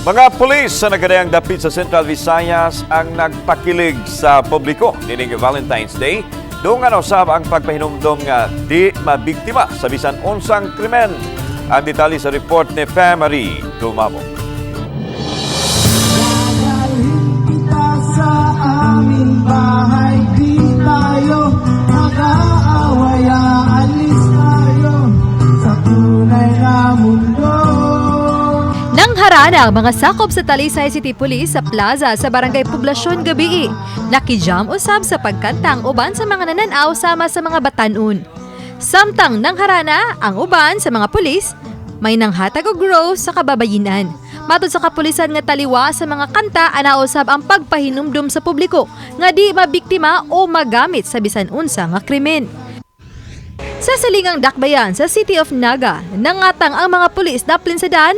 Mga pulis sa nagkadayang dapit sa Central Visayas ang nagpakilig sa publiko nining Valentine's Day. Dungan usab ang pagpahinumdom nga di mabiktima sa bisan unsang krimen. Ang detalye sa report ni Family Dumabok. Dadalhin kita sa aming bahay. Di tayo mag-aaway. Aalis tayo sa tunay na mundo. Nangharana ang mga sakop sa Talisay City Police sa plaza sa Barangay Poblasyon gabii. Nakijam usab sa pagkanta ang uban sa mga nananaw sama sa mga batanon. Samtang nangharana ang uban sa mga pulis, may nanghatag og rose sa kababayinan. Matod sa kapulisan nga taliwa sa mga kanta, ana usab ang pagpahinumdum sa publiko nga di mabiktima o magamit sa bisan unsa nga krimen. Sa silingang dakbayan sa City of Naga, nangatang ang mga pulis daplin sa daan,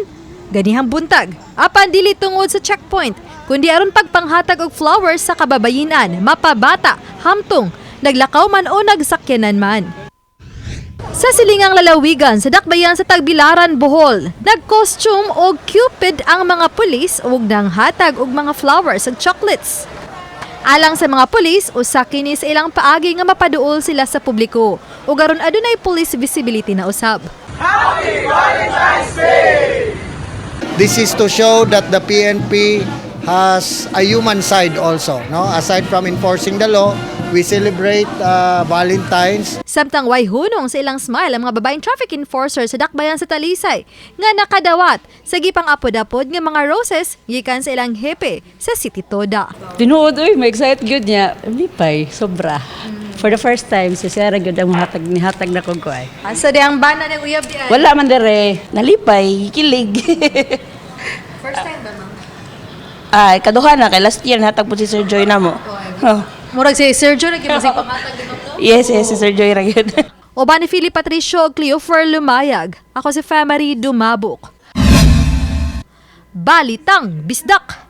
ganihang buntag. Apan dili tungod sa checkpoint, kundi aron pagpanghatag og flowers sa kababayinan, mapabata, hamtong, naglakaw man o nagsakyanan man. Sa silingang lalawigan sa dakbayan sa Tagbilaran, Bohol, nag-costume og Cupid ang mga pulis ug nanghatag og mga flowers ug chocolates. Alang sa mga pulis, usa kini sa ilang paagi nga mapaduol sila sa publiko ug aron adunay police visibility na usab. This is to show that the PNP has a human side also. No? Aside from enforcing the law, we celebrate Valentine's. Samtang way hunong sa ilang smile ang mga babaeng traffic enforcer sa dakbayan sa Talisay nga nakadawat sa gipang apod-apod nga mga roses gikan sa ilang hepe sa City Toda. Tinuod oy, ma-excite gyud niya. Lipay, sobra. For the first time, si Sarah gyud ang hatag nihatag na kog ay. Asa di ang bana ng uyab di ay? Wala man dere, nalipay, kilig. First time ba, ma'am? Ay, kaduha na kay last year nahatag po si Sir Joy na mo. Oh. Murag si Sergio lagi mo si pangatag di ma'am, no? Yes, si Sir Joy ra gyud. Uban ni Philip Patricio ug Cleofer Lumayag. Ako si Famary Dumabok. Balitang Bisdak.